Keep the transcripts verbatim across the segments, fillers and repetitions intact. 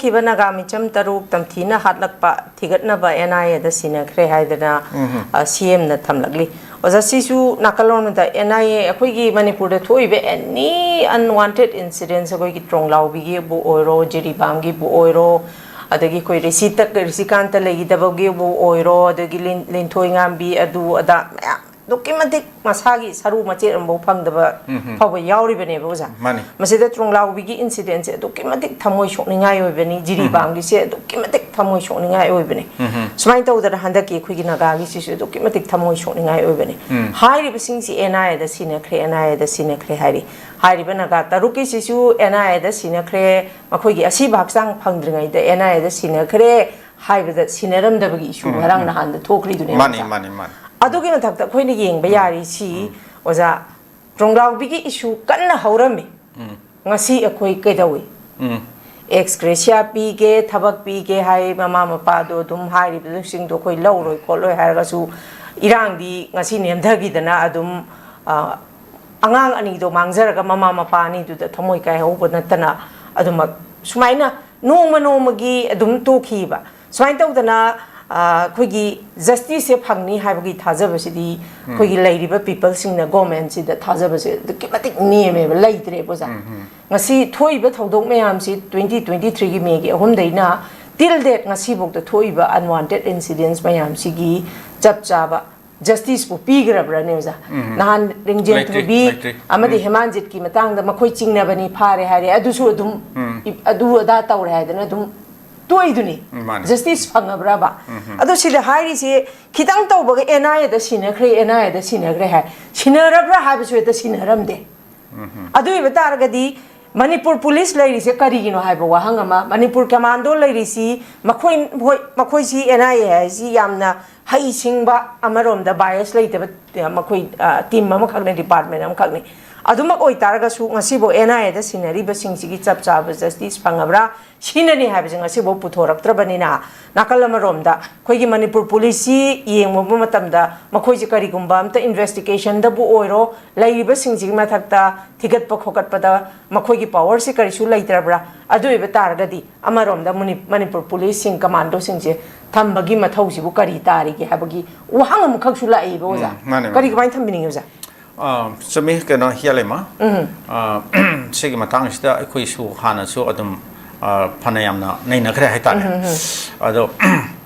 ꯈꯤꯕ ꯅꯥꯒꯥ ꯃꯤꯆꯝ ꯇꯔꯨꯛ ꯇꯝꯊꯤꯅ ꯍꯥꯠꯂꯛꯄ ꯊꯤꯒꯠꯅꯕ ꯑꯦꯟ ꯑꯥꯏ ꯑꯦꯗ ꯁꯤꯟꯅꯈ꯭ꯔꯦ ꯍꯥꯏꯗꯅ, ꯎꯝ꯫ ꯑ, ꯁꯤ ꯑꯦꯝꯅ ꯊꯝꯂꯛꯂꯤ꯫ ꯑꯣꯖꯥ, ꯁꯤꯁꯨ ꯅꯥꯀꯜꯂꯣꯝꯗ ꯑꯦꯟ ꯑꯥꯏ ꯑꯦ ꯑꯩꯈꯣꯏꯒꯤ ꯃꯅꯤꯄꯨꯔꯗ ꯊꯣꯛꯏꯕ ꯑꯦꯅꯤ ꯑꯟꯋꯥꯟꯇꯦꯗ ꯏꯟꯁꯤꯗꯦꯟꯁ, ꯑꯩꯈꯣꯏꯒꯤ ꯇ꯭ꯔꯣꯡꯂꯥꯎꯕꯤꯒꯤꯕꯨ ꯑꯣꯏꯔꯣ, ꯖꯤꯔꯤꯕꯥꯝꯒꯤꯕꯨ ꯑꯣꯏꯔꯣ, ꯑꯗꯒꯤ ꯑꯩꯈꯣꯏ ꯔꯤꯁꯤꯇ-, ꯔꯤꯁꯤꯀꯥꯟꯇ ꯂꯩꯈꯤꯗꯕꯒꯤꯕꯨ ꯑꯣꯏꯔꯣ, ꯑꯗꯒꯤ ꯂꯤꯟ-, ꯂꯤꯟꯊꯣꯏ ꯉꯥꯝꯕꯤ, ꯑꯗꯨ ꯑꯗꯥ ꯃꯌꯥꯝ ꯑꯗꯨꯛꯀꯤ ꯃꯇꯤꯛ ꯃꯁꯥꯒꯤ ꯁꯔꯨ ꯃꯆꯦꯠ ꯑꯃꯐꯥꯎ ꯐꯪꯗꯕ ꯎꯝ, ꯎꯝ꯫ ꯐꯥꯎꯕ ꯌꯥꯎꯔꯤꯕꯅꯦꯕ, ꯑꯣꯖꯥ꯫ ꯃꯥꯅꯤ꯫ ꯃꯁꯤꯗ ꯇ꯭ꯔꯣꯡꯂꯥꯎꯕꯤꯒꯤ ꯏꯟꯁꯤꯗꯦꯟꯁꯦ ꯑꯗꯨꯛꯀꯤ ꯃꯇꯤꯛ ꯊꯃꯣꯏ ꯁꯣꯛꯅꯤꯡꯉꯥꯏ ꯑꯣꯏꯕꯅꯤ, ꯎꯝ꯫ ꯖꯤꯔꯤꯕꯥꯝꯒꯤꯁꯦ ꯑꯗꯨꯛꯀꯤ ꯃꯇꯤꯛ ꯊꯃꯣꯏ ꯁꯣꯛꯅꯤꯡꯉꯥꯏ ꯑꯣꯏꯕꯅꯤ꯫ ꯎꯝ, ꯎꯝ꯫ ꯁꯨꯃꯥꯏꯅ ꯇꯧꯗꯅ ꯍꯟꯗꯛꯀꯤ ꯑꯩꯈꯣꯏꯒꯤ ꯅꯥꯒꯥꯒꯤꯁꯤꯁꯨ ꯑꯗꯨꯛꯀꯤ ꯃꯇꯤꯛ ꯊꯃꯣꯏ ꯁꯣꯛꯅꯤꯡꯉꯥꯏ ꯑꯣꯏꯕꯅꯤ꯫ ꯎꯝ꯫ ꯍꯥꯏꯔꯤꯕꯁꯤꯡꯁꯤ ꯑꯦꯟ ꯑꯥꯏ ꯑꯦꯗ ꯁꯤꯟꯅꯈ꯭ꯔꯦ, ꯑꯦꯟ ꯑꯥꯏ ꯑꯦꯗ ꯁꯤꯟꯅꯈ꯭ꯔꯦ ꯍꯥꯏꯔꯤ꯫ ꯍꯥꯏꯔꯤꯕ ꯅꯥꯒꯥ ꯇꯔꯨꯛꯀꯤꯁꯤꯁꯨ ꯑꯦꯟ ꯑꯥꯏ ꯑꯦꯗ ꯁꯤꯟꯅꯈ꯭ꯔꯦ, ꯃꯈꯣꯏꯒꯤ ꯑꯁꯤꯕ ꯍꯛꯆꯥꯡ ꯐꯪꯗ꯭ꯔꯤꯉꯩꯗ ꯑꯦꯟ ꯑꯥꯏ ꯑꯦꯗ ꯁꯤꯟꯅꯈ꯭ꯔꯦ ꯍꯥꯏꯕꯗ ꯁꯤꯟꯅꯔꯝꯗꯕꯒꯤ ꯏꯁꯨ ꯎꯝ, ꯉꯔꯥꯡ ꯎꯝ꯫ ꯅꯍꯥꯟꯗ ꯊꯣꯛꯈ꯭ꯔꯤꯗꯨꯅꯦꯕ, ꯃꯥꯅꯤ, ꯑꯣꯖꯥ꯫ ꯃꯥꯅꯤ, ꯃꯥꯅꯤ꯫ ꯑꯗꯨꯒꯤ ꯃꯊꯛꯇ ꯑꯩꯈꯣꯏꯅ ꯌꯦꯡꯕ ꯎꯝ꯫ ꯌꯥꯔꯤ ꯁꯤ, ꯎꯝ꯫ ꯑꯣꯖꯥ, ꯇ꯭ꯔꯣꯡꯂꯥꯎꯕꯤꯒꯤ ꯏꯁꯨ ꯀꯟꯅ ꯍꯧꯔꯝꯃꯤ꯫ ꯎꯝ꯫ ꯉꯁꯤ ꯑꯩꯈꯣꯏ ꯀꯩꯗꯧꯏ? ꯎꯝ꯫ ꯑꯦꯛꯁ ꯒ꯭ꯔꯦꯁꯤꯌꯥ ꯄꯤꯒꯦ, ꯊꯕꯛ ꯄꯤꯒꯦ ꯍꯥꯏ, ꯃꯃꯥ ꯃꯄꯥꯗꯣ ꯑꯗꯨꯝ ꯍꯥꯏꯔꯤꯕꯁꯤꯡꯗꯣ ꯑꯩꯈꯣꯏ ꯂꯧꯔꯣꯏ ꯈꯣꯠꯂꯣꯏ ꯍꯥꯏꯔꯒꯁꯨ, ꯏꯔꯥꯡꯗꯤ ꯉꯁꯤ ꯅꯦꯝꯊꯈꯤꯗꯅ ꯑꯗꯨꯝ, ꯑ, ꯑꯉꯥꯡ ꯑꯅꯤꯗꯣ ꯃꯥꯡꯖꯔꯒ ꯃꯃꯥ ꯃꯄꯥ ꯑꯅꯤꯗꯨꯗ ꯊꯃꯣꯏ ꯀꯥꯏꯍꯧꯕ ꯅꯠꯇꯅ ꯑꯗꯨꯃꯛ ꯁꯨꯃꯥꯏꯅ ꯅꯣꯡꯃ ꯅꯣꯡꯃꯒꯤ ꯑꯗꯨꯝ ꯇꯣꯛꯈꯤꯕ꯫ ꯁꯨꯃꯥꯏꯅ ꯇꯧꯗꯅ, ꯑ, ꯑꯩꯈꯣꯏꯒꯤ ꯖꯁꯇꯤꯁꯁꯦ ꯐꯪꯅꯤ ꯍꯥꯏꯕꯒꯤ ꯊꯥꯖꯕꯁꯤꯗꯤ ꯎꯝ꯫ ꯑꯩꯈꯣꯏꯒꯤ ꯂꯩꯔꯤꯕ ꯄꯤꯄꯜꯁꯤꯡꯅ, ꯒꯣꯔꯃꯦꯟꯁꯤꯗ ꯊꯥꯖꯕꯁꯦ ꯑꯗꯨꯛꯀꯤ ꯃꯇꯤꯛ ꯅꯦꯝꯃꯦꯕ, ꯂꯩꯇ꯭ꯔꯦꯕ, ꯑꯣꯖꯥ꯫ ꯎꯝ, ꯎꯝ꯫ ꯉꯁꯤ ꯊꯣꯛꯏꯕ ꯊꯧꯗꯣꯛ ꯃꯌꯥꯝꯁꯤ, ꯇ꯭ꯋꯦꯟꯇꯤ ꯇ꯭ꯋꯦꯟꯇꯤ ꯊ꯭ꯔꯤꯒꯤ ꯃꯦꯒꯤ ꯑꯍꯨꯝꯗꯩꯅ till date ꯉꯁꯤꯐꯥꯎꯗ ꯊꯣꯛꯏꯕ unwanted incidents ꯃꯌꯥꯝꯁꯤꯒꯤ ꯆꯞ ꯆꯥꯕ ꯖꯁꯇꯤꯁꯄꯨ ꯄꯤꯈ꯭ꯔꯕ꯭ꯔꯅꯦ, ꯑꯣꯖꯥ? ꯎꯝ꯫ ꯅꯍꯥꯟ ꯔꯤꯡꯖꯦꯟ ꯂꯩꯇ꯭ꯔꯤ, ꯊꯣꯏꯕꯤ ꯂꯩꯇ꯭ꯔꯤ꯫ ꯑꯃꯗꯤ ꯎꯝ꯫ ꯍꯦꯃꯥꯟꯖꯤꯠꯀꯤ ꯃꯇꯥꯡꯗ ꯃꯈꯣꯏ ꯆꯤꯡꯅꯕꯅꯤ, ꯐꯥꯔꯦ ꯍꯥꯏꯔꯦ, ꯑꯗꯨꯁꯨ ꯑꯗꯨꯝ ꯎꯝ꯫ ꯏ-, ꯑꯗꯨ ꯑꯗꯥ ꯇꯧꯔꯦ ꯍꯥꯏꯗꯅ ꯑꯗꯨꯝ ꯇꯣꯛꯏꯗꯨꯅꯤ꯫ ꯎꯝ, ꯃꯥꯅꯤ꯫ ꯖꯁꯇꯤꯁ ꯐꯪꯉꯕ꯭ꯔꯕ? ꯎꯝ, ꯎꯝ꯫ ꯑꯗꯣ ꯁꯤꯗ ꯍꯥꯏꯔꯤꯁꯦ ꯈꯤꯇꯪ ꯇꯧꯕꯒ ꯑꯦꯟ ꯑꯥꯏ ꯑꯦꯗ ꯁꯤꯟꯅꯈ꯭ꯔꯦ, ꯑꯦꯟ ꯑꯥꯏ ꯑꯦꯗ ꯁꯤꯟꯅꯈ꯭ꯔꯦ ꯍꯥꯏ꯫ ꯁꯤꯟꯅꯔꯕ꯭ꯔꯥ ꯍꯥꯏꯕꯁꯨ ꯍꯦꯛꯇ ꯁꯤꯟꯅꯔꯝꯗꯦ꯫ ꯎꯝ, ꯎꯝ꯫ ꯑꯗꯨ ꯑꯣꯏꯕ ꯇꯥꯔꯒꯗꯤ ꯃꯅꯤꯄꯨꯔ ꯄꯨꯂꯤꯁ ꯂꯩꯔꯤꯁꯦ ꯀꯔꯤꯒꯤꯅꯣ ꯍꯥꯏꯕ ꯋꯥꯍꯪ ꯑꯃ, ꯃꯅꯤꯄꯨꯔ ꯀꯃꯥꯟꯗꯣ ꯂꯩꯔꯤꯁꯤ ꯃꯈꯣꯏ, ꯍꯣꯏ, ꯃꯈꯣꯏꯁꯤ ꯑꯦꯟ ꯑꯥꯏ ꯑꯦ ꯍꯥꯏꯁꯤ ꯌꯥꯝꯅ ꯍꯩꯁꯤꯡꯕ, ꯑꯃꯔꯣꯝꯗ ꯕꯥꯏꯁ ꯂꯩꯇꯕ, ꯑ, ꯃꯈꯣꯏ, ꯑ, ꯇꯤꯝ ꯑꯃꯈꯛꯅ, ꯗꯤꯄꯥꯔꯠꯃꯦꯟ ꯑꯃꯈꯛꯅꯤ꯫ ꯑꯗꯨꯃꯛ ꯑꯣꯏꯇꯥꯔꯒꯁꯨ ꯉꯁꯤꯐꯥꯎ ꯑꯦꯟ ꯑꯥꯏ ꯑꯦꯗ ꯁꯤꯟꯅꯔꯤꯕꯁꯤꯡꯁꯤꯒꯤ ꯆꯞ ꯆꯥꯕ ꯖꯁꯇꯤꯁ ꯐꯪꯉꯕ꯭ꯔꯥ, ꯁꯤꯅꯅꯤ ꯍꯥꯏꯕꯁꯦ ꯉꯁꯤꯐꯥꯎ ꯄꯨꯊꯣꯔꯛꯇ꯭ꯔꯕꯅꯤꯅ, ꯅꯥꯀꯜ ꯑꯃꯔꯣꯝꯗ ꯑꯩꯈꯣꯏꯒꯤ ꯃꯅꯤꯄꯨꯔ ꯄꯨꯂꯤꯁꯁꯤ ꯌꯦꯡꯉꯨꯕ ꯃꯇꯝꯗ ꯃꯈꯣꯏꯁꯦ ꯀꯔꯤꯒꯨꯝꯕ ꯑꯝꯇ ꯏꯟꯚꯦꯁꯇꯤꯒꯦꯁꯟꯗꯕꯨ ꯑꯣꯏꯔꯣ, ꯂꯩꯔꯤꯕꯁꯤꯡꯁꯤꯒꯤ ꯃꯊꯛꯇ ꯊꯤꯒꯠꯄ ꯈꯣꯀꯠꯄꯗ ꯃꯈꯣꯏꯒꯤ ꯄꯋꯥꯔꯁꯤ ꯀꯔꯤꯁꯨ ꯂꯩꯇ꯭ꯔꯕ꯭ꯔꯥ? ꯑꯗꯨ ꯑꯣꯏꯕ ꯇꯥꯔꯒꯗꯤ ꯑꯃꯔꯣꯝꯗ ꯃꯅꯤ-, ꯃꯅꯤꯄꯨꯔ ꯄꯨꯂꯤꯁꯁꯤꯡ, ꯀꯃꯥꯟꯗꯣꯁꯤꯡꯁꯦ ꯊꯝꯕꯒꯤ ꯃꯊꯧꯁꯤꯕꯨ ꯀꯔꯤ ꯇꯥꯔꯤꯒꯦ ꯍꯥꯏꯕꯒꯤ ꯋꯥꯍꯪ ꯑꯃꯈꯛꯁꯨ ꯂꯥꯛꯏꯕ, ꯑꯣꯖꯥ꯫ ꯎꯝ, ꯃꯥꯅꯦ, ꯀꯔꯤ, ꯃꯥꯅꯦ꯫ ꯀꯃꯥꯏꯅ ꯊꯝꯕꯤꯅꯤꯡꯉꯤ, ꯑꯣꯖꯥ? ꯑ, ꯆꯨꯝꯃꯤ, ꯀꯩꯅꯣ, ꯍꯤꯌꯥꯂꯩꯃ꯫ ꯎꯝ꯫ ꯑ, ꯁꯤꯒꯤ ꯃꯇꯥꯡꯁꯤꯗ ꯑꯩꯈꯣꯏꯁꯨ ꯍꯥꯟꯅꯁꯨ ꯑꯗꯨꯝ, ꯑ, ꯐꯅ ꯌꯥꯝꯅ ꯅꯩꯅꯈ꯭ꯔꯦ ꯍꯥꯏꯇꯥꯔꯦ꯫ ꯎꯝ, ꯎꯝ, ꯎꯝ꯫ ꯑꯗꯣ,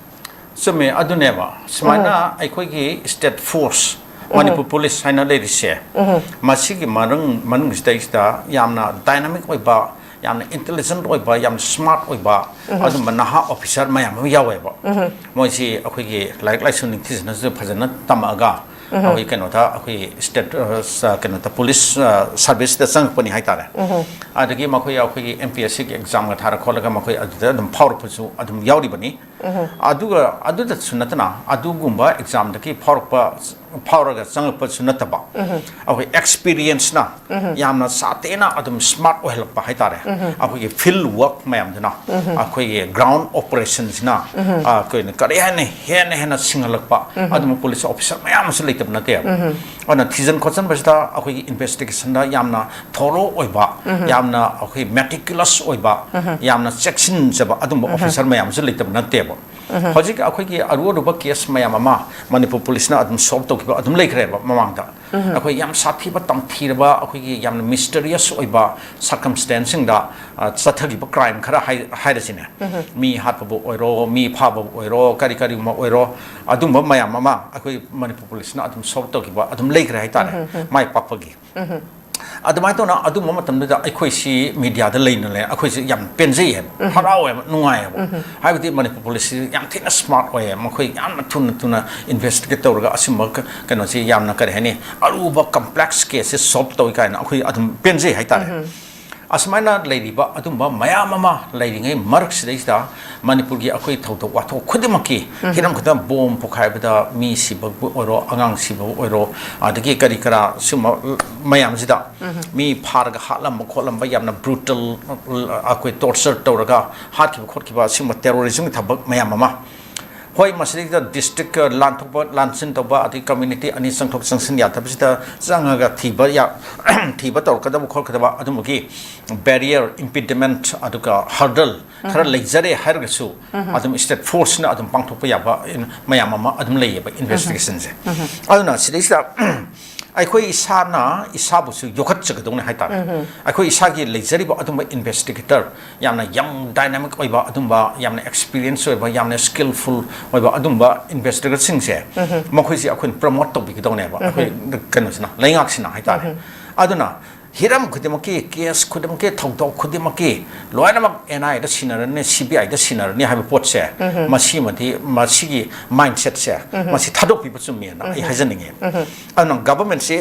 ꯆꯨꯝꯃꯤ, ꯑꯗꯨꯅꯦꯕ꯫ ꯁꯨꯃꯥꯏꯅ ꯎꯝ꯫ ꯑꯩꯈꯣꯏꯒꯤ state force, ꯎꯝ꯫ ꯃꯅꯤꯄꯨꯔ ꯄꯨꯂꯤꯁ ꯍꯥꯏꯅ ꯂꯩꯔꯤꯁꯦ, ꯎꯝ꯫ ꯃꯁꯤꯒꯤ ꯃꯅꯨꯡ-, ꯃꯅꯨꯡꯁꯤꯗꯩꯁꯤꯗ ꯌꯥꯝꯅ dynamic ꯑꯣꯏꯕ, ꯌꯥꯝꯅ intelligent ꯑꯣꯏꯕ, ꯌꯥꯝꯅ smart ꯑꯣꯏꯕ, ꯎꯝ꯫ ꯑꯗꯨꯝꯕ ꯅꯍꯥ officer ꯃꯌꯥꯝ ꯑꯃ ꯌꯥꯎꯋꯦꯕ꯫ ꯎꯝ꯫ ꯃꯣꯏꯁꯤ ꯑꯩꯈꯣꯏꯒꯤ ꯂꯥꯏꯔꯤꯛ ꯂꯥꯏꯁꯨ ꯅꯤꯡꯊꯤꯖꯅꯁꯨ ꯐꯖꯅ ꯇꯝꯃꯛꯑꯒ, ꯎꯝ꯫ ꯑꯩꯈꯣꯏ ꯀꯩꯅꯣꯗ, ꯑꯩꯈꯣꯏ state, ꯑ, ꯁ-, ꯀꯩꯅꯣꯗ, ꯄꯨꯂꯤꯁ, ꯑ, ꯁꯥꯔꯚꯤꯁꯇ ꯆꯪꯉꯛꯄꯅꯤ ꯍꯥꯏꯇꯥꯔꯦ꯫ ꯎꯝ꯫ ꯑꯗꯒꯤ ꯃꯈꯣꯏ ꯑꯩꯈꯣꯏꯒꯤ M P S C ꯒꯤ exam ꯒ ꯊꯥꯔ ꯈꯣꯠꯂꯒ ꯃꯈꯣꯏ ꯑꯗꯨꯗ ꯑꯗꯨꯝ ꯐꯥꯎꯔꯛꯄꯁꯨ ꯑꯗꯨꯝ ꯌꯥꯎꯔꯤꯕꯅꯤ꯫ ꯎꯝ꯫ ꯑꯗꯨꯒ ꯑꯗꯨꯗꯁꯨ ꯅꯠꯇꯅ, ꯑꯗꯨꯒꯨꯝꯕ exam ꯗꯒꯤ ꯐꯥꯎꯔꯛꯄ, ꯐꯥꯎꯔꯒ ꯆꯪꯉꯛꯄꯁꯨ ꯅꯠꯇꯕ, ꯎꯝ꯫ ꯑꯩꯈꯣꯏ experience ꯅ ꯎꯝ꯫ ꯌꯥꯝꯅ ꯁꯥꯊꯤꯅ ꯑꯗꯨꯝ smart ꯑꯣꯏꯍꯜꯂꯛꯄ ꯍꯥꯏꯇꯥꯔꯦ꯫ ꯎꯝ꯫ ꯑꯩꯈꯣꯏꯒꯤ field work ꯃꯌꯥꯝꯗꯨꯅ, ꯎꯝ꯫ ꯑꯩꯈꯣꯏꯒꯤ ground operation ꯁꯤꯅ, ꯎꯝ꯫ ꯑ, ꯑꯩꯈꯣꯏꯅ ꯀꯔꯤ ꯍꯥꯏꯅꯤ, ꯍꯦꯟꯅ ꯍꯦꯟꯅ ꯁꯤꯡꯍꯜꯂꯛꯄ, ꯎꯝ꯫ ꯑꯗꯨꯝꯕ ꯄꯨꯂꯤꯁ officer ꯃꯌꯥꯝ ꯑꯃꯁꯨ ꯂꯩꯇꯕ ꯅꯠꯇꯦꯕ꯫ ꯎꯝ꯫ ꯑꯗꯨꯅ ꯊꯤꯖꯤꯟ ꯈꯣꯠꯆꯤꯟꯕꯁꯤꯗ ꯑꯩꯈꯣꯏꯒꯤ investigation ꯗ ꯌꯥꯝꯅ thorough ꯑꯣꯏꯕ, ꯎꯝ꯫ ꯌꯥꯝꯅ ꯑꯩꯈꯣꯏ meticulous ꯑꯣꯏꯕ, ꯎꯝ꯫ ꯌꯥꯝꯅ ꯆꯦꯛꯁꯤꯟꯖꯕ ꯑꯗꯨꯝꯕ ꯎꯝ꯫ officer ꯃꯌꯥꯝꯁꯨ ꯂꯩꯇꯕ ꯅꯠꯇꯦꯕ꯫ ꯎꯝ꯫ ꯍꯧꯖꯤꯛ ꯑꯩꯈꯣꯏꯒꯤ ꯑꯔꯨ ꯑꯔꯨꯕ case ꯃꯌꯥꯝ ꯑꯃ ꯃꯅꯤꯄꯨꯔ ꯄꯨꯂꯤꯁꯅ ꯑꯗꯨꯝ solve ꯇꯧꯈꯤꯕ ꯑꯗꯨꯝ ꯂꯩꯈ꯭ꯔꯦꯕ ꯃꯃꯥꯡꯗ꯫ ꯎꯝ꯫ ꯑꯩꯈꯣꯏ ꯌꯥꯝ ꯁꯥꯊꯤꯕ, ꯇꯝꯊꯤꯔꯕ, ꯑꯩꯈꯣꯏꯒꯤ ꯌꯥꯝꯅ mysterious ꯑꯣꯏꯕ circumstance ꯁꯤꯡꯗ, ꯑ, ꯆꯠꯊꯈꯤꯕ crime ꯈꯔ ꯍꯥꯏ-, ꯍꯥꯏꯔꯁꯤꯅꯦ꯫ ꯎꯝ꯫ ꯃꯤ ꯍꯥꯠꯄꯕꯨ ꯑꯣꯏꯔꯣ, ꯃꯤ ꯐꯥꯕꯕꯨ ꯑꯣꯏꯔꯣ, ꯀꯔꯤ ꯀꯔꯤꯒꯨꯝꯕ ꯑꯣꯏꯔꯣ, ꯑꯗꯨꯝꯕ ꯃꯌꯥꯝ ꯑꯃ ꯑꯩꯈꯣꯏ ꯃꯅꯤꯄꯨꯔ ꯄꯨꯂꯤꯁꯅ ꯑꯗꯨꯝ solve ꯇꯧꯈꯤꯕ ꯑꯗꯨꯝ ꯂꯩꯈ꯭ꯔꯦ ꯍꯥꯏꯇꯥꯔꯦ, ꯎꯝ, ꯎꯝ, ꯎꯝ꯫ ꯃꯥꯏ ꯄꯥꯛꯄꯒꯤ꯫ ꯎꯝ꯫ ꯑꯗꯨꯃꯥꯏꯅ ꯇꯧꯅ ꯑꯗꯨꯝꯕ ꯃꯇꯝꯗꯨꯗ ꯑꯩꯈꯣꯏꯁꯤ media ꯗ ꯂꯩꯅ ꯂꯩ, ꯑꯩꯈꯣꯏꯁꯤ ꯌꯥꯝ ꯄꯦꯟꯖꯩ ꯍꯥꯏꯕ, ꯎꯝ꯫ ꯍꯔꯥꯎꯋꯦꯕ, ꯅꯨꯡꯉꯥꯏꯌꯦꯕ꯫ ꯎꯝ꯫ ꯍꯥꯏꯕꯗꯤ ꯃꯅꯤꯄꯨꯔ ꯄꯨꯂꯤꯁꯁꯤ ꯌꯥꯝ ꯊꯤꯅ smart ꯑꯣꯏꯌꯦ, ꯃꯈꯣꯏ ꯌꯥꯝꯅ ꯊꯨꯅ ꯊꯨꯅ investigate ꯇꯧꯔꯒ ꯑꯁꯤꯒꯨꯝꯕ ꯀ-, ꯀꯩꯅꯣꯁꯤ ꯌꯥꯝꯅ, ꯀꯔꯤ ꯍꯥꯏꯅꯤ, ꯑꯔꯨꯕ complex case ꯁꯦ solve ꯇꯧꯏ ꯀꯥꯏꯅ ꯑꯩꯈꯣꯏ ꯑꯗꯨꯝ ꯄꯦꯟꯖꯩ ꯍꯥꯏꯇꯥꯔꯦ꯫ ꯎꯝ꯫ ꯑꯁꯨꯃꯥꯏꯅ ꯂꯩꯔꯤꯕ ꯑꯗꯨꯝꯕ ꯃꯌꯥꯝ ꯑꯃ ꯂꯩꯔꯤꯉꯩ ꯃꯔꯛꯁꯤꯗꯩꯁꯤꯗ ꯃꯅꯤꯄꯨꯔꯒꯤ ꯑꯩꯈꯣꯏ ꯊꯧꯗꯣꯛ ꯋꯥꯊꯣꯛ ꯈꯨꯗꯤꯡꯃꯛꯀꯤ, ꯍꯤꯔꯝ ꯈꯨꯗꯤꯡꯃꯛ, ꯕꯣꯝ ꯄꯣꯈꯥꯏꯕꯗ ꯃꯤ ꯁꯤꯕꯕꯨ ꯑꯣꯏꯔꯣ, ꯑꯉꯥꯡ ꯁꯤꯕꯕꯨ ꯑꯣꯏꯔꯣ, ꯑꯗꯒꯤ ꯀꯔꯤ ꯀꯔꯥ ꯁꯤꯒꯨꯝꯕ ꯃꯌꯥꯝꯁꯤꯗ ꯃꯤ ꯐꯥꯔꯒ ꯍꯥꯠꯂꯝꯕ ꯈꯣꯠꯂꯝꯕ, ꯌꯥꯝꯅ ꯕ꯭ꯔꯨꯇꯦꯜ, ꯑꯩꯈꯣꯏ ꯇꯣꯔꯆꯔ ꯇꯧꯔꯒ ꯍꯥꯠꯈꯤꯕ ꯈꯣꯠꯈꯤꯕ, ꯁꯤꯒꯨꯝꯕ ꯇꯦꯔꯣꯔꯤꯖꯝꯒꯤ ꯊꯕꯛ ꯃꯌꯥꯝ ꯑꯃ, ꯍꯣꯏ, ꯃꯁꯤꯗꯩꯗ ꯗꯤꯁꯇ꯭ꯔꯤꯛ ꯂꯥꯟꯊꯣꯛꯄ ꯂꯥꯟꯁꯤꯟ ꯇꯧꯕ, ꯑꯗꯒꯤ ꯀꯝꯃ꯭ꯌꯨꯅꯤꯇꯤ ꯑꯅꯤ ꯆꯪꯊꯣꯛ ꯆꯪꯁꯤꯟ ꯌꯥꯗꯕꯁꯤꯗ ꯆꯪꯉꯒ ꯊꯤꯕ ꯌꯥ-, ꯊꯤꯕ ꯇꯧꯔꯛꯀꯗꯕ ꯈꯣꯠꯀꯗꯕ ꯑꯗꯨꯝꯕꯒꯤ ꯕꯦꯔꯤꯌꯔ, ꯏꯝꯄꯤꯗꯤꯃꯦꯟꯠ, ꯑꯗꯨꯒ ꯍꯔꯗꯜ ꯈꯔ ꯂꯩꯖꯔꯦ ꯍꯥꯏꯔꯒꯁꯨ, ꯑꯗꯨꯝ ꯁ꯭ꯇꯦꯠ ꯐꯣꯔꯁꯅ ꯑꯗꯨꯝ ꯄꯥꯡꯊꯣꯛꯄ ꯌꯥꯕ ꯃꯌꯥꯝ ꯑꯃ ꯑꯗꯨꯝ ꯂꯩꯌꯦꯕ ꯏꯟꯚꯦꯁꯇꯤꯒꯦꯁꯟꯁꯦ꯫ ꯑꯗꯨꯅ ꯁꯤꯗꯩꯁꯤꯗ ꯑꯩꯈꯣꯏ ꯏꯁꯥꯅ ꯏꯁꯥꯕꯨꯁꯨ ꯌꯣꯛꯈꯠꯆꯒꯗꯧꯅꯦ ꯍꯥꯏꯇꯥꯔꯦ꯫ ꯑꯩꯈꯣꯏ ꯏꯁꯥꯒꯤ ꯂꯩꯖꯔꯤꯕ ꯑꯗꯨꯝꯕ ꯏꯟꯚꯦꯁꯇꯤꯒꯦꯇꯔ, ꯌꯥꯝꯅ ꯌꯪ, ꯗꯥꯏꯅꯥꯃꯤꯛ ꯑꯣꯏꯕ, ꯑꯗꯨꯝꯕ ꯌꯥꯝꯅ ꯑꯦꯛꯁꯄꯤꯔꯤꯌꯦꯟꯁ ꯑꯣꯏꯕ, ꯌꯥꯝꯅ ꯁ꯭ꯀꯤꯜꯐꯨꯜ ꯑꯣꯏꯕ ꯑꯗꯨꯝꯕ ꯏꯟꯚꯦꯁꯇꯤꯒꯦꯇꯔꯁꯤꯡꯁꯦ, ꯃꯈꯣꯏꯁꯦ ꯑꯩꯈꯣꯏꯅ ꯄ꯭ꯔꯃꯣꯠ ꯇꯧꯕꯤꯒꯗꯧꯅꯦꯕ, ꯑꯩꯈꯣꯏ ꯀꯩꯅꯣꯁꯤꯅ, ꯂꯩꯉꯥꯛꯁꯤꯅ ꯍꯥꯏꯇꯥꯔꯦ꯫ ꯑꯗꯨꯅ ꯍꯤꯔꯝ ꯈꯨꯗꯤꯡꯃꯛꯀꯤ, ꯀꯦꯁ ꯈꯨꯗꯤꯡꯃꯛꯀꯤ, ꯊꯧꯗꯣꯛ ꯈꯨꯗꯤꯡꯃꯛꯀꯤ ꯂꯣꯏꯅꯃꯛ and I aid ꯁꯤꯟꯅꯔꯅꯤ, C B ꯑꯥꯏꯗ ꯁꯤꯟꯅꯔꯅꯤ ꯍꯥꯏꯕ ꯄꯣꯠꯁꯦ, ꯃꯁꯤꯃꯗꯤ, ꯃꯁꯤꯒꯤ ꯃꯥꯏꯟꯁꯦꯠꯁꯦ, ꯃꯁꯤ ꯊꯥꯗꯣꯛꯄꯤꯕ ꯆꯨꯝꯃꯦꯅ ꯑꯩ ꯍꯥꯏꯖꯅꯤꯡꯉꯦ꯫ ꯑꯗꯨꯅ ꯒꯚꯔꯟꯃꯦꯟꯠꯁꯤ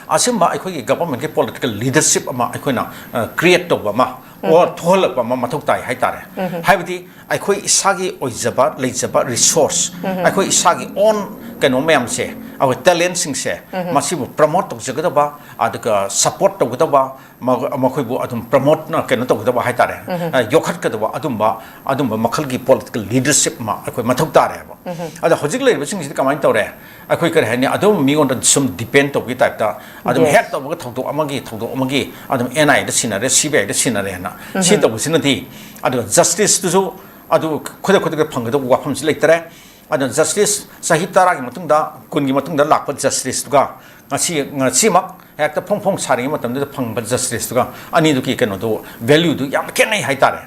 ꯑꯁꯤꯒꯨꯝꯕ ꯑꯩꯈꯣꯏꯒꯤ ꯒꯚꯔꯟꯃꯦꯟꯠꯀꯤ ꯄꯣꯂꯤꯇꯤꯀꯦꯜ ꯂꯤꯗꯔꯁꯤꯞ ꯑꯃ ꯑꯩꯈꯣꯏꯅ, ꯑ, ꯀ꯭ꯔꯤꯌꯦꯠ ꯇꯧꯕ ꯑꯃ, ꯑꯣꯔ ꯊꯣꯛꯍꯜꯂꯛꯄ ꯑꯃ ꯃꯊꯧ ꯇꯥꯏ ꯍꯥꯏꯇꯥꯔꯦ꯫ ꯍꯥꯏꯕꯗꯤ ꯑꯩꯈꯣꯏ ꯏꯁꯥꯒꯤ ꯑꯣꯏꯖꯕ, ꯂꯩꯖꯕ ꯔꯤꯁꯣꯔꯁ, ꯑꯩꯈꯣꯏ ꯏꯁꯥꯒꯤ ꯑꯣꯟ ꯀꯩꯅꯣ ꯃꯌꯥꯝꯁꯦ, ꯑꯩꯈꯣꯏ ꯇꯦꯂꯦꯟꯁꯤꯡꯁꯦ, ꯃꯁꯤꯕꯨ ꯄ꯭ꯔꯃꯣꯠ ꯇꯧꯖꯒꯗꯕ, ꯑꯗꯨꯒ ꯁꯄꯣꯔꯠ ꯇꯧꯒꯗꯕ, ꯃ-, ꯃꯈꯣꯏꯕꯨ ꯑꯗꯨꯝ ꯄ꯭ꯔꯃꯣꯠꯅ ꯀꯩꯅꯣ ꯇꯧꯒꯗꯕ ꯍꯥꯏꯇꯥꯔꯦ, ꯑ, ꯌꯣꯛꯈꯠꯀꯗꯕ ꯑꯗꯨꯝꯕ, ꯑꯗꯨꯝꯕ ꯃꯈꯜꯒꯤ ꯄꯣꯂꯤꯇꯤꯀꯦꯜ ꯂꯤꯗꯔꯁꯤꯞ ꯑꯃ ꯑꯩꯈꯣꯏ ꯃꯊꯧ ꯇꯥꯔꯦꯕ꯫ ꯑꯗꯣ ꯍꯧꯖꯤꯛ ꯂꯩꯔꯤꯕꯁꯤꯡꯁꯤꯗꯤ ꯀꯃꯥꯏꯅ ꯇꯧꯔꯦ? ꯑꯩꯈꯣꯏ ꯀꯔꯤ ꯍꯥꯏꯅꯤ, ꯑꯗꯨꯝ ꯃꯤꯉꯣꯟꯗ ꯁꯨꯝ ꯗꯤꯄꯦꯟ ꯇꯧꯕꯒꯤ ꯇꯥꯏꯞꯇ, ꯑꯗꯨꯝ ꯍꯦꯛ ꯇꯧꯕꯒ ꯊꯧꯗꯣꯛ ꯑꯃꯒꯤ, ꯊꯧꯗꯣꯛ ꯑꯃꯒꯤ ꯑꯗꯨꯝ and I aid ꯁꯤꯟꯅꯔꯦ, C B ꯑꯥꯏꯗ ꯁꯤꯟꯅꯔꯦꯅ ꯁꯤ ꯇꯧꯕꯁꯤꯅꯗꯤ, ꯑꯗꯨꯒ ꯖꯁꯇꯤꯁꯇꯨꯁꯨ ꯑꯗꯨ ꯈꯨꯗꯛ ꯈꯨꯗꯛꯇ ꯐꯪꯒꯗꯧꯕ ꯋꯥꯐꯝꯁꯤ ꯂꯩꯇꯔꯦ꯫ ꯑꯗꯨꯅ ꯖꯁꯇꯤꯁ ꯆꯍꯤ ꯇꯔꯥꯒꯤ ꯃꯇꯨꯡꯗ, ꯀꯨꯟꯒꯤ ꯃꯇꯨꯡꯗ ꯂꯥꯛꯄ ꯖꯁꯇꯤꯁꯇꯨꯒ ꯉꯁꯤ, ꯉꯁꯤꯃꯛ ꯍꯦꯛꯇ ꯐꯣꯡ ꯐꯣꯡ ꯁꯥꯔꯤꯉꯩ ꯃꯇꯝꯗꯨꯗ ꯐꯪꯕ ꯖꯁꯇꯤꯁꯇꯨꯒ ꯑꯅꯤꯗꯨꯒꯤ ꯀꯩꯅꯣꯗꯣ, ꯚꯦꯂ꯭ꯌꯨꯗꯨ ꯌꯥꯝꯅ ꯈꯦꯠꯅꯩ ꯍꯥꯏꯇꯥꯔꯦ꯫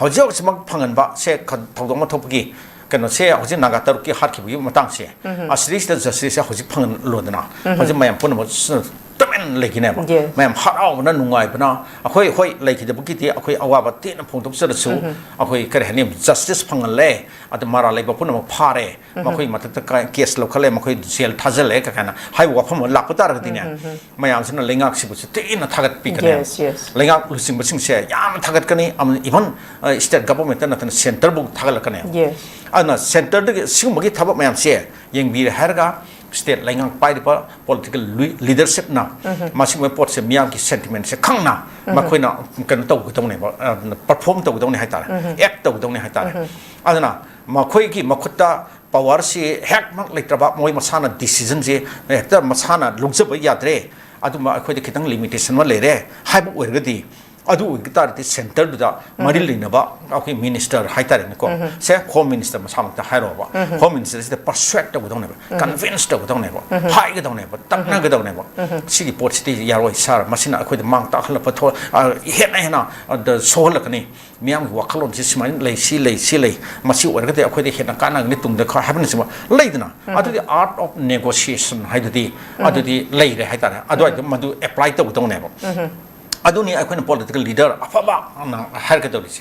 ꯍꯧꯖꯤꯛ ꯍꯧꯖꯤꯛꯃꯛ ꯐꯪꯍꯟꯕ ꯁꯦ ꯈ-, ꯊꯧꯗꯣꯛ ꯑꯃ ꯊꯣꯛꯄꯒꯤ ꯀꯩꯅꯣꯁꯦ, ꯍꯧꯖꯤꯛ ꯅꯥꯒꯥ ꯇꯔꯨꯛꯀꯤ ꯍꯥꯠꯈꯤꯕꯒꯤ ꯃꯇꯥꯡꯁꯦ, ꯑꯁꯤꯗꯩꯁꯤꯗ ꯖꯁꯇꯤꯁꯁꯦ ꯍꯧꯖꯤꯛ ꯐꯪꯍꯜꯂꯣꯗꯅ꯫ ꯍꯧꯖꯤꯛ ꯃꯌꯥꯝ ꯄꯨꯝꯅꯃꯛ ꯁ-, ꯇꯨꯃꯤꯟ ꯂꯩꯈꯤꯅꯦꯕ꯫ Yes. ꯃꯌꯥꯝ ꯍꯔꯥꯎꯕꯅ ꯅꯨꯡꯉꯥꯏꯕꯅ ꯑꯩꯈꯣꯏ ꯍꯣꯏ ꯂꯩꯈꯤꯗꯕꯒꯤꯗꯤ ꯑꯩꯈꯣꯏ ꯑꯋꯥꯕ ꯊꯤꯅ ꯐꯣꯡꯗꯣꯛꯆꯔꯁꯨ ꯑꯩꯈꯣꯏ ꯀꯔꯤ ꯍꯥꯏꯅꯤ, ꯖꯁꯇꯤꯁ ꯐꯪꯍꯜꯂꯦ꯫ ꯑꯗꯨ ꯃꯔꯥꯜ ꯂꯩꯕ ꯄꯨꯝꯅꯃꯛ ꯐꯥꯔꯦ꯫ ꯃꯈꯣꯏ ꯃꯊꯛꯇ ꯀꯦꯁ ꯂꯧꯈꯠꯂꯦ, ꯃꯈꯣꯏ ꯖꯦꯜ ꯊꯥꯖꯤꯜꯂꯦ ꯀꯥꯏꯅ ꯍꯥꯏꯕ ꯋꯥꯐꯝ ꯑꯃ ꯂꯥꯛꯄ ꯇꯥꯔꯒꯗꯤꯅꯦ, ꯃꯌꯥꯝꯁꯤꯅ ꯂꯩꯉꯥꯛꯁꯤꯕꯨꯁꯨ ꯊꯤꯅ ꯊꯥꯒꯠꯄꯤꯒꯅꯦꯕ꯫ Yes, yes. ꯂꯩꯉꯥꯛ ꯂꯨꯆꯤꯡꯕꯁꯤꯡꯁꯦ ꯌꯥꯝꯅ ꯊꯥꯒꯠꯀꯅꯤ꯫ ꯏꯚꯟ ꯁ꯭ꯇꯦꯠ ꯒꯚꯔꯟꯃꯦꯟꯠꯇ ꯅꯠꯇꯅ ꯁꯦꯟꯇꯔꯕꯨ ꯊꯥꯒꯠꯂꯛꯀꯅꯦꯕ꯫ Yes. ꯑꯗꯨꯅ ꯁꯦꯟꯇꯔꯗꯒꯤ ꯁꯤꯒꯨꯝꯕꯒꯤ ꯊꯕꯛ ꯃꯌꯥꯝꯁꯦ ꯌꯦꯡꯕꯤꯔꯦ ꯍꯥꯏꯔꯒ ꯁ꯭ꯇꯦꯠ ꯂꯩꯉꯥꯛ ꯄꯥꯏꯔꯤꯕ ꯄꯣꯂꯤꯇꯤꯀꯦꯜ ꯂꯤꯗꯔꯁꯤꯞꯅ ꯃꯁꯤꯒꯨꯝꯕ ꯄꯣꯠꯁꯦ ꯃꯤꯌꯥꯝꯒꯤ ꯁꯦꯟꯇꯤꯃꯦꯟꯁꯦ ꯈꯪꯅ ꯃꯈꯣꯏꯅ ꯀꯩꯅꯣ ꯇꯧꯒꯗꯧꯅꯦꯕ, ꯄꯔꯐꯣꯔꯝ ꯇꯧꯒꯗꯧꯅꯦ ꯍꯥꯏꯇꯥꯔꯦ, ꯑꯦꯛ ꯇꯧꯒꯗꯧꯅꯦ ꯍꯥꯏꯇꯥꯔꯦ꯫ ꯑꯗꯨꯅ ꯃꯈꯣꯏꯒꯤ ꯃꯈꯨꯠꯇ ꯄꯋꯥꯔꯁꯤ ꯍꯦꯛꯃꯛ ꯂꯩꯇ꯭ꯔꯕ, ꯃꯣꯏ ꯃꯁꯥꯅ ꯗꯤꯁꯤꯖꯟꯁꯦ ꯍꯦꯛꯇ ꯃꯁꯥꯅ ꯂꯧꯖꯕ ꯌꯥꯗ꯭ꯔꯦ, ꯑꯗꯨꯝꯕ ꯑꯩꯈꯣꯏꯗ ꯈꯤꯇꯪ ꯂꯤꯃꯤꯇꯦꯁꯟ ꯑꯃ ꯂꯩꯔꯦ ꯍꯥꯏꯕ ꯑꯣꯏꯔꯒꯗꯤ, ꯑꯗꯨ ꯑꯣꯏꯕ ꯇꯥꯔꯗꯤ ꯁꯦꯟꯇꯔꯗꯨꯗ ꯃꯔꯤ ꯂꯩꯅꯕ ꯑꯩꯈꯣꯏ ꯃꯤꯅꯤꯁꯇꯔ ꯍꯥꯏꯇꯥꯔꯦꯅꯦꯀꯣ, ꯁꯦ ꯍꯣꯝ ꯃꯤꯅꯤꯁꯇꯔ ꯃꯁꯥꯃꯛꯇ ꯍꯥꯏꯔꯣꯕ, ꯍꯣꯝ ꯃꯤꯅꯤꯁꯇꯔꯁꯤꯗ ꯄꯔꯁꯨꯋꯦꯠ ꯇꯧꯒꯗꯧꯅꯦꯕ, ꯀꯟꯚꯤꯟꯁ ꯇꯧꯒꯗꯧꯅꯦꯕ, ꯍꯥꯏꯒꯗꯧꯅꯦꯕ, ꯇꯛꯅꯒꯗꯧꯅꯦꯕ꯫ ꯁꯤꯒꯤ ꯄꯣꯠꯁꯤꯗꯤ ꯌꯥꯔꯣꯏ ꯁꯥꯔ, ꯃꯁꯤꯅ ꯑꯩꯈꯣꯏꯗ ꯃꯥꯡ ꯇꯥꯛꯍꯜꯂꯛꯄ ꯊꯣꯛ-, ꯑ, ꯍꯦꯟꯅ ꯍꯦꯟꯅ, ꯑ, ꯗ-, ꯁꯣꯛꯍꯜꯂꯛꯀꯅꯤ꯫ ꯃꯤꯌꯥꯝꯒꯤ ꯋꯥꯈꯜꯂꯣꯟꯁꯤ ꯁꯨꯃꯥꯏꯅ ꯂꯩ, ꯁꯤ ꯂꯩ, ꯁꯤ ꯂꯩ, ꯃꯁꯤ ꯑꯣꯏꯔꯒꯗꯤ ꯑꯩꯈꯣꯏꯗ ꯍꯦꯟꯅ ꯀꯥꯟꯅꯒꯅꯤ ꯇꯨꯡꯗ ꯈ-, ꯍꯥꯏꯕꯅꯆꯤꯡꯕ ꯂꯩꯗꯅ꯫ ꯑꯗꯨꯗꯤ art of negotiation ꯍꯥꯏꯗꯨꯗꯤ ꯑꯗꯨꯗꯤ ꯂꯩꯔꯦ ꯍꯥꯏꯇꯥꯔꯦ꯫ ꯑꯗꯨꯋꯥꯏꯗ ꯃꯗꯨ ꯑꯦꯄ꯭ꯂꯥꯏ ꯇꯧꯒꯗꯧꯅꯦꯕ꯫ ꯑꯗꯨꯅꯤ ꯑꯩꯈꯣꯏꯅ ꯄꯣꯂꯤꯇꯤꯀꯦꯜ ꯂꯤꯗꯔ ꯑꯐꯕ ꯑꯅ ꯍꯥꯏꯔꯒꯗꯧꯔꯤꯁꯦ꯫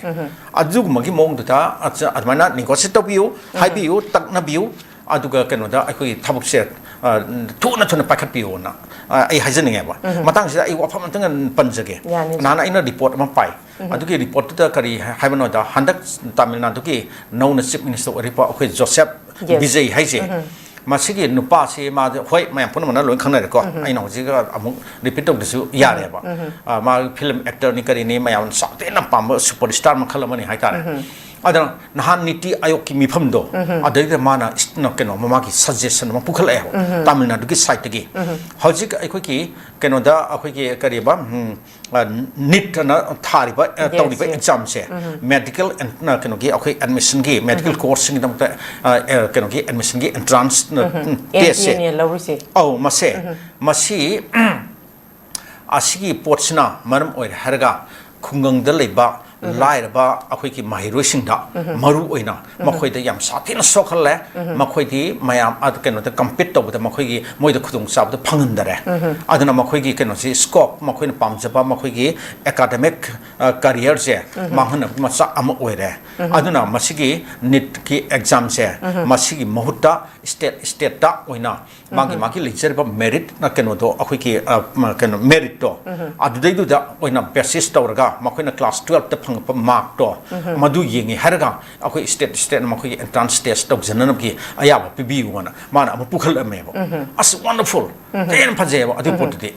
ꯑꯗꯨꯒꯨꯝꯕꯒꯤ ꯃꯑꯣꯡꯗꯨꯗ ꯑꯆ-, ꯑꯗꯨꯃꯥꯏꯅ ꯅꯦꯒꯣꯁꯤꯌꯦꯠ ꯇꯧꯕꯤꯌꯨ, ꯍꯥꯏꯕꯤꯌꯨ, ꯇꯛꯅꯕꯤꯌꯨ꯫ ꯑꯗꯨꯒ ꯀꯩꯅꯣꯗ ꯑꯩꯈꯣꯏꯒꯤ ꯊꯕꯛꯁꯦ, ꯑ, ꯊꯨꯅ ꯊꯨꯅ ꯄꯥꯏꯈꯠꯄꯤꯌꯣꯅ, ꯑ, ꯑꯩ ꯍꯥꯏꯖꯅꯤꯡꯉꯦꯕ꯫ ꯃꯇꯥꯡꯁꯤꯗ ꯑꯩ ꯋꯥꯐꯝ ꯑꯝꯇꯪ ꯄꯟꯖꯒꯦ꯫ ꯌꯥꯅꯤ, ꯁꯔ꯫ ꯅꯍꯥꯟ ꯑꯩꯅ ꯔꯤꯄꯣꯔꯠ ꯑꯃ ꯄꯥꯏ꯫ ꯑꯗꯨꯒꯤ ꯔꯤꯄꯣꯔꯠꯇꯨꯗ ꯀꯔꯤ ꯍꯥꯏꯕꯅꯣꯗ, ꯍꯟꯗꯛ ꯇꯥꯃꯤꯜ ꯅꯥꯗꯨꯒꯤ ꯅꯧꯅ ꯆꯤꯐ ꯃꯤꯅꯤꯁꯇꯔ ꯑꯣꯏꯔꯤꯕ ꯑꯩꯈꯣꯏ ꯖꯣꯁꯦꯞ Yes. ꯕꯤꯖꯩ ꯍꯥꯏꯁꯦ, ꯃꯁꯤꯒꯤ ꯅꯨꯄꯥꯁꯤ ꯃꯥꯗꯤ ꯍꯣꯏ ꯃꯌꯥꯝ ꯄꯨꯝꯅꯃꯛꯅ ꯂꯣꯏ ꯈꯪꯅꯔꯦꯀꯣ꯫ ꯑꯩꯅ ꯍꯧꯖꯤꯛ ꯑꯃꯨꯛ ꯔꯤꯄꯤꯠ ꯇꯧꯗ꯭ꯔꯁꯨ ꯌꯥꯔꯦꯕ꯫ ꯑ, ꯃꯥ ꯐꯤꯂꯝ ꯑꯦꯛꯇꯔꯅꯤ ꯀꯔꯤꯅꯤ, ꯃꯌꯥꯝꯅ ꯆꯥꯎꯇꯦꯅ ꯄꯥꯝꯕ ꯁꯨꯄꯔ ꯁ꯭ꯇꯥꯔ ꯃꯈꯜ ꯑꯃꯅꯤ ꯍꯥꯏꯇꯥꯔꯦ꯫ ꯑꯗꯨꯅ ꯅꯍꯥꯟ ꯅꯤꯇꯤ ꯑꯥꯌꯣꯒꯀꯤ ꯃꯤꯐꯝꯗꯣ, ꯑꯗꯩꯗ ꯃꯥꯅ ꯏꯁ-, ꯀꯩꯅꯣ, ꯃꯃꯥꯒꯤ ꯁꯖꯦꯁꯟ ꯑꯃ ꯄꯨꯈꯠꯂꯛꯑꯦꯕ, ꯇꯥꯃꯤꯜ ꯅꯥꯗꯨꯒꯤ ꯁꯥꯏꯠꯇꯒꯤ꯫ ꯍꯧꯖꯤꯛ ꯑꯩꯈꯣꯏꯒꯤ ꯀꯩꯅꯣꯗ ꯑꯩꯈꯣꯏꯒꯤ ꯀꯔꯤꯕ, ꯎꯝ, ꯑ, ꯅꯤꯠ ꯑꯅ ꯊꯥꯔꯤꯕ, ꯑ, Yes, ꯇꯧꯔꯤꯕ yes. ꯑꯦꯛꯖꯥꯝꯁꯦ, ꯃꯦꯗꯤꯀꯦꯜ ꯑꯦꯟ-, ꯑ, ꯀꯩꯅꯣꯒꯤ ꯑꯩꯈꯣꯏ ꯑꯦꯗꯃꯤꯁꯟꯒꯤ, ꯃꯦꯗꯤꯀꯦꯜ ꯀꯣꯔꯁꯁꯤꯡꯒꯤꯗꯃꯛꯇ, ꯑ, ꯑ, ꯀꯩꯅꯣꯒꯤ ꯑꯦꯗꯃꯤꯁꯟꯒꯤ ꯑꯦꯟꯇ꯭ꯔꯥꯟꯁ, ꯎꯝ, ꯇꯦꯁꯁꯦ꯫ ꯑꯦꯟ ꯇꯤ ꯑꯦꯅ ꯂꯧꯔꯤꯁꯦ꯫ ꯑꯧ, ꯃꯁꯦ, ꯃꯁꯤ, ꯑꯁꯤꯒꯤ ꯄꯣꯠꯁꯤꯅ ꯃꯔꯝ ꯑꯣꯏꯔꯦ ꯍꯥꯏꯔꯒ ꯈꯨꯡꯒꯪꯗ ꯂꯩꯕ ꯂꯥꯏꯔꯕ ꯑꯩꯈꯣꯏꯒꯤ ꯃꯍꯩꯔꯣꯏꯁꯤꯡꯗ ꯃꯔꯨ ꯑꯣꯏꯅ ꯃꯈꯣꯏꯗ ꯌꯥꯝ ꯁꯥꯊꯤꯅ ꯁꯣꯛꯍꯜꯂꯦ꯫ ꯃꯈꯣꯏꯗꯤ ꯃꯌꯥꯝ ꯑ, ꯀꯩꯅꯣꯗ ꯀꯝꯄꯤꯠ ꯇꯧꯕꯗ ꯃꯈꯣꯏꯒꯤ, ꯃꯣꯏꯗ ꯈꯨꯗꯣꯡꯆꯥꯕꯗꯣ ꯐꯪꯍꯟꯗꯔꯦ꯫ ꯑꯗꯨꯅ ꯃꯈꯣꯏꯒꯤ ꯀꯩꯅꯣꯁꯤ, ꯁ꯭ꯀꯣꯞ, ꯃꯈꯣꯏꯅ ꯄꯥꯝꯖꯕ ꯃꯈꯣꯏꯒꯤ ꯑꯦꯀꯥꯗꯃꯤꯛ ꯀꯔꯤꯌꯔꯁꯦ ꯃꯥꯡꯍꯟꯅꯕ ꯃꯆꯥꯛ ꯑꯃ ꯑꯣꯏꯔꯦ꯫ ꯑꯗꯨꯅ ꯃꯁꯤꯒꯤ ꯅꯤꯠꯀꯤ ꯑꯦꯛꯖꯥꯝꯁꯦ ꯃꯁꯤꯒꯤ ꯃꯍꯨꯠꯇ ꯁ꯭ꯇꯦꯠ ꯁ꯭ꯇꯦꯠꯇ ꯑꯣꯏꯅ ꯃꯥꯒꯤ ꯃꯥꯒꯤ ꯂꯩꯖꯔꯤꯕ ꯃꯦꯔꯤꯠꯅ ꯀꯩꯅꯣꯗꯣ, ꯑꯩꯈꯣꯏꯒꯤ ꯑ, ꯃ, ꯀꯩꯅꯣ, ꯃꯦꯔꯤꯠꯇꯣ, ꯑꯗꯨꯗꯩꯗꯨꯗ ꯑꯣꯏꯅ ꯕꯦꯁꯤꯁ ꯇꯧꯔꯒ ꯃꯈꯣꯏꯅ ꯀ꯭ꯂꯥꯁ ꯇꯨꯋꯦꯜꯐꯇ ꯐꯪꯉꯛꯄ ꯃꯥꯔꯛꯇꯣ ꯃꯗꯨ ꯌꯦꯡꯉꯤ ꯍꯥꯏꯔꯒ ꯑꯩꯈꯣꯏ ꯁ꯭ꯇꯦꯠ ꯁ꯭ꯇꯦꯠꯅ ꯃꯈꯣꯏꯒꯤ ꯑꯦꯟꯇ꯭ꯔꯥꯟꯁ ꯇꯦꯁ ꯇꯧꯖꯅꯅꯕꯒꯤ ꯑꯌꯥꯕ ꯄꯤꯕꯤꯌꯨꯅ ꯃꯥꯅ ꯑꯃꯨꯛ ꯄꯨꯈꯠꯂꯛꯑꯝꯃꯦꯕ꯫ ꯑꯁ, ꯋꯥꯟꯗꯔꯐꯨꯜ! ꯍꯦꯟꯅ ꯐꯖꯩꯌꯦꯕ ꯑꯗꯨꯒꯤ ꯄꯣꯠꯇꯨꯗꯤ꯫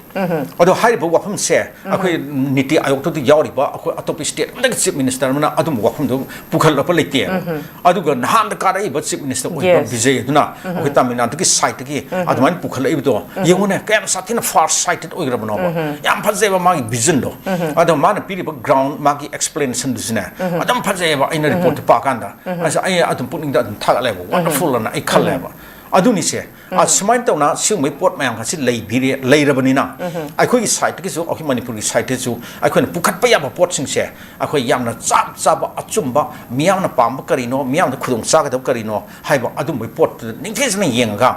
ꯑꯗꯣ ꯍꯥꯏꯔꯤꯕ ꯋꯥꯐꯝꯁꯦ ꯑꯩꯈꯣꯏ ꯅꯤꯇꯤ ꯑꯥꯌꯣꯒꯇꯗꯤ ꯌꯥꯎꯔꯤꯕ ꯑꯩꯈꯣꯏ ꯑꯇꯣꯞꯄ ꯁ꯭ꯇꯦꯠ ꯑꯃꯗꯒꯤ ꯆꯤꯐ ꯃꯤꯅꯤꯁꯇꯔ ꯑꯃꯅ ꯑꯗꯨꯝꯕ ꯋꯥꯐꯝꯗꯨ ꯄꯨꯈꯠꯂꯛꯄ ꯂꯩꯇꯦꯕ꯫ ꯑꯗꯨꯒ ꯅꯍꯥꯟꯗ ꯀꯥꯔꯛꯏꯕ ꯆꯤꯐ ꯃꯤꯅꯤꯁꯇꯔ ꯑꯣꯏꯕ ꯕꯤꯖꯦ ꯑꯗꯨꯅ ꯑꯩꯈꯣꯏ ꯇꯥꯃꯤꯜ ꯅꯥꯗꯨꯒꯤ ꯁꯥꯏꯠꯇꯒꯤ ꯑꯗꯨꯃꯥꯏꯅ ꯄꯨꯈꯠꯂꯛꯏꯕꯗꯣ ꯌꯦꯡꯉꯨꯅꯦ, ꯀꯌꯥꯝ ꯁꯥꯊꯤꯅ ꯐꯥꯔ ꯁꯥꯏꯇꯦꯠ ꯑꯣꯏꯈ꯭ꯔꯕꯅꯣꯕ꯫ ꯌꯥꯝ ꯐꯖꯩꯕ ꯃꯥꯒꯤ ꯚꯤꯖꯟꯗꯣ꯫ ꯑꯗꯣ ꯃꯥꯅ ꯄꯤꯔꯤꯕ ꯒ꯭ꯔꯥꯎꯟ, ꯃꯥꯒꯤ ꯑꯦꯛꯁꯄ꯭ꯂꯦꯅꯦꯁꯟꯗꯨꯁꯨꯅꯦ ꯑꯗꯨꯝ ꯐꯖꯩꯌꯦꯕ꯫ ꯑꯩꯅ ꯔꯤꯄꯣꯔꯠꯇꯨ ꯄꯥꯀꯥꯟꯗ ꯑꯁ, ꯑꯩ ꯑꯗꯨꯝ ꯄꯨꯛꯅꯤꯡꯗ ꯑꯗꯨꯝ ꯊꯥꯒꯠꯂꯦꯕ, ꯋꯥꯟꯗꯔꯐꯨꯜ ꯑꯅ ꯑꯩ ꯈꯜꯂꯦꯕ꯫ ꯑꯗꯨꯅꯤꯁꯦ, ꯑ, ꯁꯨꯃꯥꯏꯅ ꯇꯧꯅ ꯁꯤꯒꯨꯝꯕꯒꯤ ꯄꯣꯠ ꯃꯌꯥꯝ ꯑꯁꯤ ꯂꯩꯕꯤꯔꯦ, ꯂꯩꯔꯕꯅꯤꯅ ꯑꯩꯈꯣꯏꯒꯤ ꯁꯥꯏꯠꯇꯒꯤꯁꯨ, ꯑꯩꯈꯣꯏ ꯃꯅꯤꯄꯨꯔꯒꯤ ꯁꯥꯏꯠꯇꯒꯤꯁꯨ ꯑꯩꯈꯣꯏꯅ ꯄꯨꯈꯠꯄ ꯌꯥꯕ ꯄꯣꯠꯁꯤꯡꯁꯦ ꯑꯩꯈꯣꯏ ꯌꯥꯝꯅ ꯆꯞ ꯆꯥꯕ, ꯑꯆꯨꯝꯕ, ꯃꯤꯌꯥꯝꯅ ꯄꯥꯝꯕ ꯀꯔꯤꯅꯣ, ꯃꯤꯌꯥꯝꯗ ꯈꯨꯗꯣꯡ ꯆꯥꯒꯗꯕ ꯀꯔꯤꯅꯣ ꯍꯥꯏꯕ ꯑꯗꯨꯝꯕꯒꯤ ꯄꯣꯠꯇꯨꯗ ꯅꯤꯡꯊꯤꯖꯅ ꯌꯦꯡꯉꯒ,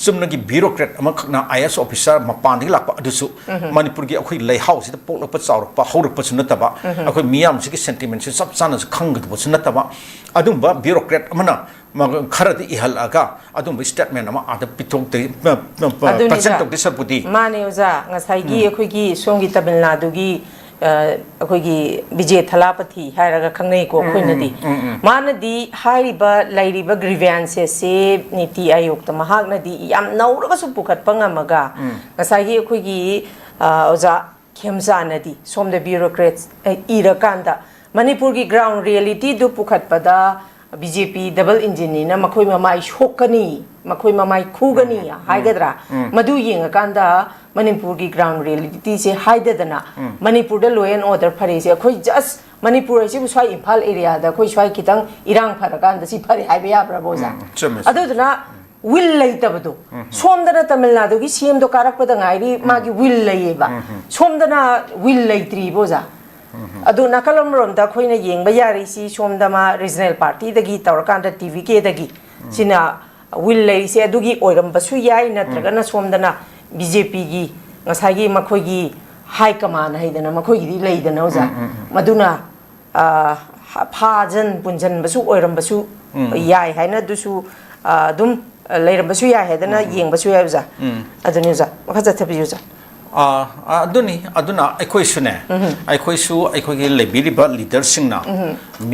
ꯆꯨꯝꯅꯒꯤ ꯕ꯭ꯌꯨꯔꯣꯀ꯭ꯔꯦꯠ ꯑꯃꯈꯛꯅ, ꯑꯥꯏ ꯑꯦꯁ ꯑꯣꯐꯤꯁꯥꯔ ꯃꯄꯥꯟꯗꯒꯤ ꯂꯥꯛꯄ ꯑꯗꯨꯁꯨ ꯃꯅꯤꯄꯨꯔꯒꯤ ꯑꯩꯈꯣꯏ ꯂꯩꯍꯥꯎꯁꯤꯗ ꯄꯣꯛꯂꯛꯄ, ꯆꯥꯎꯔꯛꯄ, ꯍꯧꯔꯛꯄꯁꯨ ꯅꯠꯇꯕ, ꯑꯩꯈꯣꯏ ꯃꯤꯌꯥꯝꯁꯤꯒꯤ ꯁꯦꯟꯇꯤꯃꯦꯟꯁꯤ ꯆꯞ ꯆꯥꯅꯁꯨ ꯈꯪꯒꯗꯕꯁꯨ ꯅꯠꯇꯕ, ꯑꯗꯨꯝꯕ ꯕ꯭ꯌꯨꯔꯣꯀ꯭ꯔꯦꯠ ꯑꯃꯅ ꯃ-, ꯈꯔꯗꯤ ꯏꯍꯜꯂꯛꯑꯒ ꯑꯗꯨꯝꯕ ꯁ꯭ꯇꯦꯠꯃꯦꯟ ꯑꯃ ꯑꯥꯗ ꯄꯤꯊꯣꯛꯇ-, ꯄ-, ꯄ-, ꯑꯗꯨꯅꯤꯗ꯫ ꯄ꯭ꯔꯖꯦꯟ ꯇꯧꯗꯣꯏ ꯁꯔꯨꯛꯄꯨꯗꯤ꯫ ꯃꯥꯅꯦ, ꯑꯣꯖꯥ꯫ ꯉꯁꯥꯏꯒꯤ ꯎꯝ꯫ ꯑꯩꯈꯣꯏꯒꯤ ꯁꯣꯝꯒꯤ ꯇꯥꯃꯤꯜ ꯅꯥꯗꯨꯒꯤ, ꯑ, ꯑꯩꯈꯣꯏꯒꯤ ꯕꯤꯖꯦ ꯊꯂꯥꯄꯊꯤ ꯍꯥꯏꯔꯒ ꯈꯪꯅꯩꯀꯣ, ꯎꯝ, ꯎꯝ, ꯑꯩꯈꯣꯏꯅꯗꯤ꯫ ꯎꯝ, ꯎꯝ꯫ ꯃꯥꯅꯗꯤ ꯍꯥꯏꯔꯤꯕ ꯂꯩꯔꯤꯕ ꯒ꯭ꯔꯤꯚꯦꯟꯁꯦꯁꯁꯦ ꯅꯤꯇꯤ ꯑꯥꯌꯣꯒꯇ ꯃꯍꯥꯛꯅꯗꯤ ꯌꯥꯝ ꯅꯧꯔꯒꯁꯨ ꯄꯨꯈꯠꯄ ꯉꯝꯃꯒ, ꯎꯝ꯫ ꯉꯁꯥꯏꯒꯤ ꯑꯩꯈꯣꯏꯒꯤ, ꯑ, ꯑꯣꯖꯥ ꯈꯦꯝꯆꯥꯅꯗꯤ ꯁꯣꯝꯗ ꯕ꯭ꯌꯨꯔꯣꯀ꯭ꯔꯦꯠꯁ, ꯑ, ꯏꯔꯀꯥꯟꯗ ꯃꯅꯤꯄꯨꯔꯒꯤ ꯒ꯭ꯔꯥꯎꯟ ꯔꯤꯌꯦꯂꯤꯇꯤꯗꯨ ꯄꯨꯈꯠꯄꯗ ꯕꯤ ꯖꯦ ꯄꯤ ꯗꯕꯜ ꯏꯟꯖꯤꯟꯅꯤꯅ ꯃꯈꯣꯏ ꯃꯃꯥꯏ ꯁꯣꯛꯀꯅꯤ, ꯃꯈꯣꯏ ꯃꯃꯥꯏ ꯈꯨꯒꯅꯤ ꯎꯝ, ꯎꯝ, ꯍꯥꯏꯒꯗ꯭ꯔꯥ? ꯎꯝ꯫ ꯃꯗꯨ ꯌꯦꯡꯉꯀꯥꯟꯗ ꯃꯅꯤꯄꯨꯔꯒꯤ ꯒ꯭ꯔꯥꯎꯟ ꯔꯤꯌꯦꯂꯤꯇꯤꯁꯦ ꯍꯥꯏꯗꯗꯅ ꯎꯝ꯫ ꯃꯅꯤꯄꯨꯔꯗ ꯂꯣ ꯑꯦꯟ ꯑꯣꯔꯗꯔ ꯐꯔꯦꯁꯦ ꯑꯩꯈꯣꯏ ꯖꯁ ꯃꯅꯤꯄꯨꯔ ꯍꯥꯏꯁꯤꯕꯨ ꯁ꯭ꯋꯥꯏ ꯏꯝꯐꯥꯜ ꯑꯦꯔꯤꯌꯥꯗ ꯑꯩꯈꯣꯏ ꯁ꯭ꯋꯥꯏ ꯈꯤꯇꯪ ꯏꯔꯥꯡ ꯐꯔꯀꯥꯟꯗ ꯁꯤ ꯐꯔꯦ ꯍꯥꯏꯕ ꯌꯥꯕ꯭ꯔꯥꯕ, ꯑꯣꯖꯥ? ꯎꯝ, ꯆꯨꯝꯃꯦ, ꯆꯨꯝꯃꯦ꯫ ꯑꯗꯨꯗꯨꯅ ꯋꯤꯜ ꯂꯩꯇꯕꯗꯣ꯫ ꯎꯝ꯫ ꯁꯣꯝꯗꯅ ꯇꯥꯃꯤꯜ ꯅꯥꯗꯨꯒꯤ ꯁꯤ ꯑꯦꯝꯗꯣ ꯀꯥꯔꯛꯄꯗ ꯉꯥꯏꯔꯤ, ꯎꯝ꯫ ꯃꯥꯒꯤ ꯋꯤꯜ ꯂꯩꯌꯦꯕ꯫ ꯎꯝ꯫ ꯁꯣꯝꯗꯅ ꯋꯤꯜ ꯂꯩꯇ꯭ꯔꯤꯕ, ꯑꯣꯖꯥ꯫ ꯑꯗꯨ ꯅꯥꯀꯜ ꯑꯃꯔꯣꯝꯗ ꯑꯩꯈꯣꯏꯅ ꯌꯦꯡꯕ ꯌꯥꯔꯤꯁꯤ, ꯁꯣꯝꯗ ꯃꯥ ꯔꯤꯖꯅꯦꯜ ꯄꯥꯔꯇꯤꯗꯒꯤ ꯇꯧꯔꯀꯥꯟꯗ ꯇꯤ ꯚꯤ ꯀꯦꯗꯒꯤ ꯁꯤꯅ ꯋꯤꯜ ꯂꯩꯔꯤꯁꯦ ꯑꯗꯨꯒꯤ ꯑꯣꯏꯔꯝꯕꯁꯨ ꯌꯥꯏ, ꯅꯠꯇ꯭ꯔꯒꯅ ꯁꯣꯝꯗꯅ ꯕꯤ ꯖꯦ ꯄꯤꯒꯤ ꯉꯁꯥꯏꯒꯤ ꯃꯈꯣꯏꯒꯤ ꯍꯥꯏ ꯀꯃꯥꯟ ꯍꯥꯏꯗꯅ ꯃꯈꯣꯏꯒꯤꯗꯤ ꯂꯩꯗꯅ, ꯑꯣꯖꯥ꯫ ꯃꯗꯨꯅ, ꯑ, ꯐꯥꯖꯟ ꯄꯨꯟꯖꯟꯕꯁꯨ ꯑꯣꯏꯔꯝꯕꯁꯨ ꯌꯥꯏ ꯍꯥꯏꯅ ꯑꯗꯨꯁꯨ, ꯑ, ꯑꯗꯨꯝ ꯂꯩꯔꯝꯕꯁꯨ ꯌꯥꯏ ꯍꯥꯏꯗꯅ ꯌꯦꯡꯕꯁꯨ ꯌꯥꯏ, ꯑꯣꯖꯥ꯫ ꯑꯗꯨꯅꯤ, ꯑꯣꯖꯥ, ꯃꯈꯥ ꯆꯠꯊꯕꯤꯌꯨ, ꯑꯣꯖꯥ꯫ ꯑ, ꯑ, ꯑꯗꯨꯅꯤ꯫ ꯑꯗꯨꯅ ꯑꯩꯈꯣꯏꯁꯨꯅꯦ, ꯑꯩꯈꯣꯏꯁꯨ ꯑꯩꯈꯣꯏꯒꯤ ꯂꯩꯕꯤꯔꯤꯕ ꯂꯤꯗꯔꯁꯤꯡꯅ ꯃꯤ